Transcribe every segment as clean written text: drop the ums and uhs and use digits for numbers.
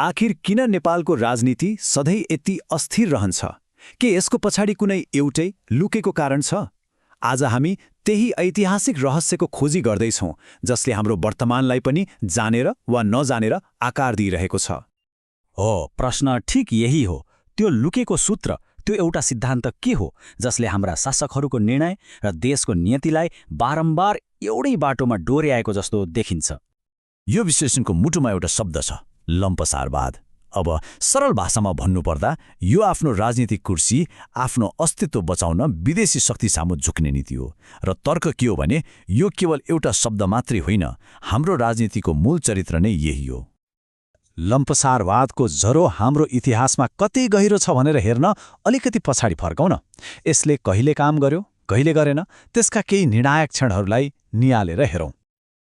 आखिर किन नेपालको राजनीति सधैँ यति अस्थिर रहन्छ? के यसको पछाडि कुनै एउटै लुकेको कारण छ? आज हामी त्यही ऐतिहासिक रहस्यको खोजी गर्दैछौँ, जसले हाम्रो वर्तमानलाई पनि जानेर वा नजानेर आकार दिइरहेको छ। हो, प्रश्न ठिक यही हो। त्यो लुकेको सूत्र, त्यो एउटा सिद्धान्त के हो जसले हाम्रा शासकहरूको निर्णय र देशको नियतिलाई बारम्बार एउटै बाटोमा डोर्याएको जस्तो देखिन्छ? यो विश्लेषणको मुटुमा एउटा शब्द छ, लम्पसारवाद। अब सरल भाषामा भन्नुपर्दा यो आफ्नो राजनीतिक कुर्सी, आफ्नो अस्तित्व बचाउन विदेशी शक्ति सामु झुक्ने नीति हो। र तर्क के हो भने यो केवल एउटा शब्द मात्रै होइन, हाम्रो राजनीतिको मूल चरित्र नै यही हो। लम्पसारवादको जरो हाम्रो इतिहासमा कति गहिरो छ भनेर हेर्न अलिकति पछाडि फर्कौँ न। यसले कहिले काम गर्यो, कहिले गरेन, त्यसका केही निर्णायक क्षणहरूलाई नियालेर हेरौँ।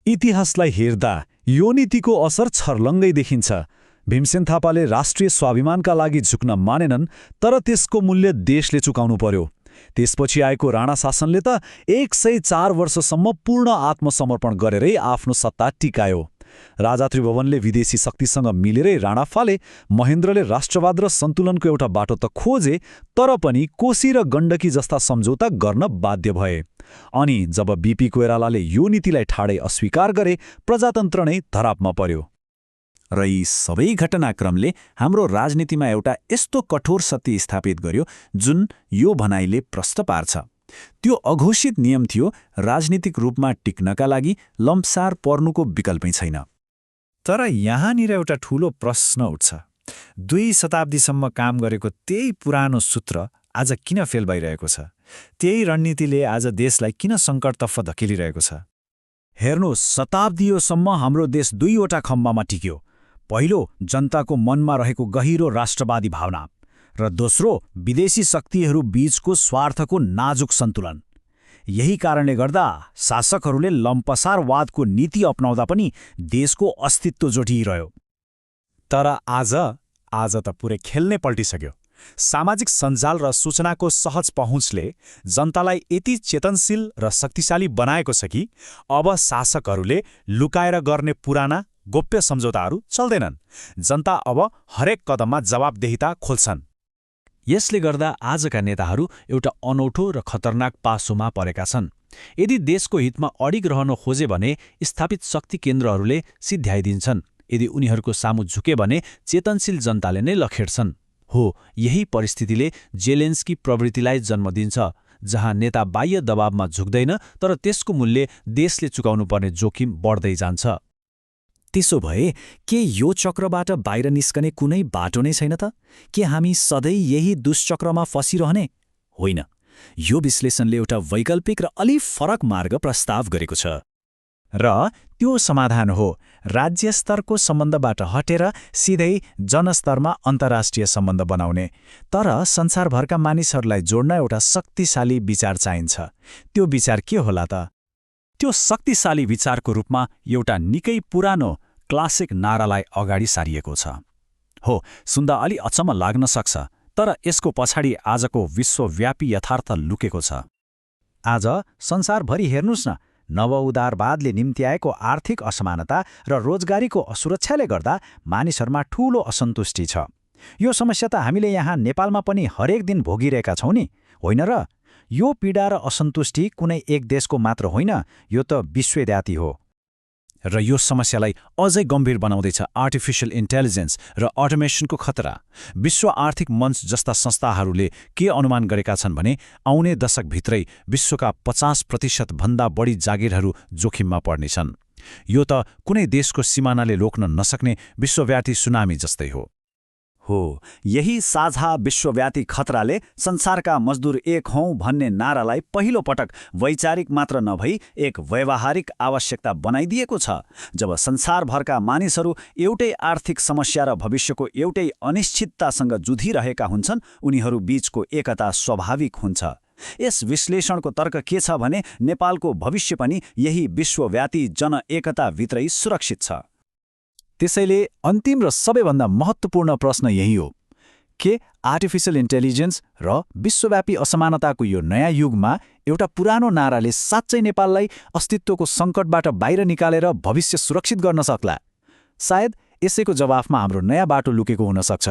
इतिहासलाई हेर्दा यो नीतिको असर छर्लङ्गै देखिन्छ। भीमसेन थापाले राष्ट्रिय स्वाभिमानका लागि झुक्न मानेनन्, तर त्यसको मूल्य देशले चुकाउनु पर्यो। त्यसपछि आएको राणा शासनले त 104 वर्षसम्म पूर्ण आत्मसमर्पण गरेरै आफ्नो सत्ता टिकायो। राजा त्रिभुवनले विदेशी शक्तिसँग मिलेरै राणा फाले, महेन्द्रले राष्ट्रवाद र सन्तुलनको एउटा बाटो त खोजे, तर पनि कोशी र गण्डकी जस्ता सम्झौता गर्न बाध्य भए। अनि जब बीपी कोइरालाले यो नीतिलाई ठाडै अस्वीकार गरे, प्रजातन्त्र नै धरापमा पर्यो। र यी सबै घटनाक्रमले हाम्रो राजनीतिमा एउटा यस्तो कठोर सत्य स्थापित गर्यो जुन यो भनाइले प्रश्न पार्छ। त्यो अघोषित नियम थियो, राजनीतिक रूपमा टिक्नका लागि लम्पसार पर्नुको विकल्पै छैन। तर यहाँनिर एउटा ठूलो प्रश्न उठ्छ। 2 शताब्दीसम्म काम गरेको त्यही पुरानो सूत्र आज किन फेल भइरहेको छ? त्यही रणनीतिले आज देशलाई किन सङ्कटतर्फ धकेलिरहेको छ? हेर्नुहोस्, शताब्दीयौँसम्म हाम्रो देश 2वटा खम्बामा टिक्यो। पहिलो, जनताको मनमा रहेको गहिरो राष्ट्रवादी भावना, र दोस्रो, विदेशी शक्तिहरू बीचको स्वार्थको नाजुक सन्तुलन। यही कारणले गर्दा शासकहरूले लम्पसारवादको नीति अपनाउँदा पनि देशको अस्तित्व जोटिरह्यो। तर आज त पुरै खेल नै पल्टिसक्यो। सामाजिक सञ्जाल र सूचनाको सहज पहुँचले जनतालाई यति चेतनशील र शक्तिशाली बनाएको छ कि अब शासकहरूले लुकाएर गर्ने पुराना गोप्य सम्झौताहरू चल्दैनन्। जनता अब हरेक कदममा जवाबदेहिता खोल्छन्। यसले गर्दा आजका नेताहरू एउटा अनौठो र खतरनाक पासोमा परेका छन्। यदि देशको हितमा अडिग रहन खोजे भने स्थापित शक्ति केन्द्रहरूले सिध्याइदिन्छन्। यदि उनीहरूको सामु झुके भने चेतनशील जनताले नै लखेड्छन्। हो, यही परिस्थितिले जेलेन्स्की प्रवृत्तिलाई जन्म दिन्छ, जहाँ नेता बाह्य दबावमा झुक्दैन, तर त्यसको मूल्य देशले चुकाउनुपर्ने जोखिम बढ्दै जान्छ। त्यसो भए के यो चक्रबाट बाहिर निस्कने कुनै बाटो नै छैन त? के हामी सधैँ यही दुष्चक्रमा फसिरहने? होइन, यो विश्लेषणले एउटा वैकल्पिक र अलि फरक मार्ग प्रस्ताव गरेको छ। र त्यो समाधान हो राज्य स्तरको सम्बन्धबाट हटेर सिधै जनस्तरमा अन्तर्राष्ट्रिय सम्बन्ध बनाउने। तर संसारभरका मानिसहरूलाई जोड्न एउटा शक्तिशाली विचार चाहिन्छ। त्यो विचार के होला त? त्यो शक्तिशाली विचारको रूपमा एउटा निकै पुरानो क्लासिक नारालाई अगाडि सारिएको छ। हो, सुन्दा अलि अचम्म लाग्न सक्छ, तर यसको पछाडि आजको विश्वव्यापी यथार्थ लुकेको छ। आज संसारभरि हेर्नुस् न, नवउदारवादले निम्त्याएको आर्थिक असमानता र रोजगारीको असुरक्षाले गर्दा मानिसहरूमा ठूलो असन्तुष्टि छ। यो समस्या त हामीले यहाँ नेपालमा पनि हरेक दिन भोगिरहेका छौँ नि, होइन र? यो पीडा र असन्तुष्टि कुनै एक देशको मात्र होइन, यो त विश्वव्यापी हो। र यो समस्यालाई अझै गम्भीर बनाउँदैछ आर्टिफिसियल इन्टेलिजेन्स र अटोमेसनको खतरा। विश्व आर्थिक मञ्च जस्ता संस्थाहरूले के अनुमान गरेका छन् भने आउने दशकभित्रै विश्वका 50% भन्दा बढी जागिरहरू जोखिममा पर्नेछन्। यो त कुनै देशको सिमानाले रोक्न नसक्ने विश्वव्यापी सुनामी जस्तै हो। हो, यही साझा विश्वव्यापी खतराले संसारका मजदुर एक हौं भन्ने नारालाई पहिलो पटक वैचारिक मात्र नभई एक व्यावहारिक आवश्यकता बनाइदिएको छ। जब संसारभरका मानिसहरू एउटै आर्थिक समस्या र भविष्यको एउटै अनिश्चिततासँग जुधिरहेका हुन्छन्, उनीहरू बीचको एकता स्वाभाविक हुन्छ। यस विश्लेषणको तर्क के छ भने नेपालको भविष्य पनि यही विश्वव्यापी जनएकताभित्रै सुरक्षित छ। त्यसैले अन्तिम र सबैभन्दा महत्त्वपूर्ण प्रश्न यही हो, के आर्टिफिसियल इन्टेलिजेन्स र विश्वव्यापी असमानताको यो नयाँ युगमा एउटा पुरानो नाराले साँच्चै नेपाललाई अस्तित्वको सङ्कटबाट बाहिर निकालेर भविष्य सुरक्षित गर्न सक्ला? सायद यसैको जवाफमा हाम्रो नयाँ बाटो लुकेको हुन सक्छ।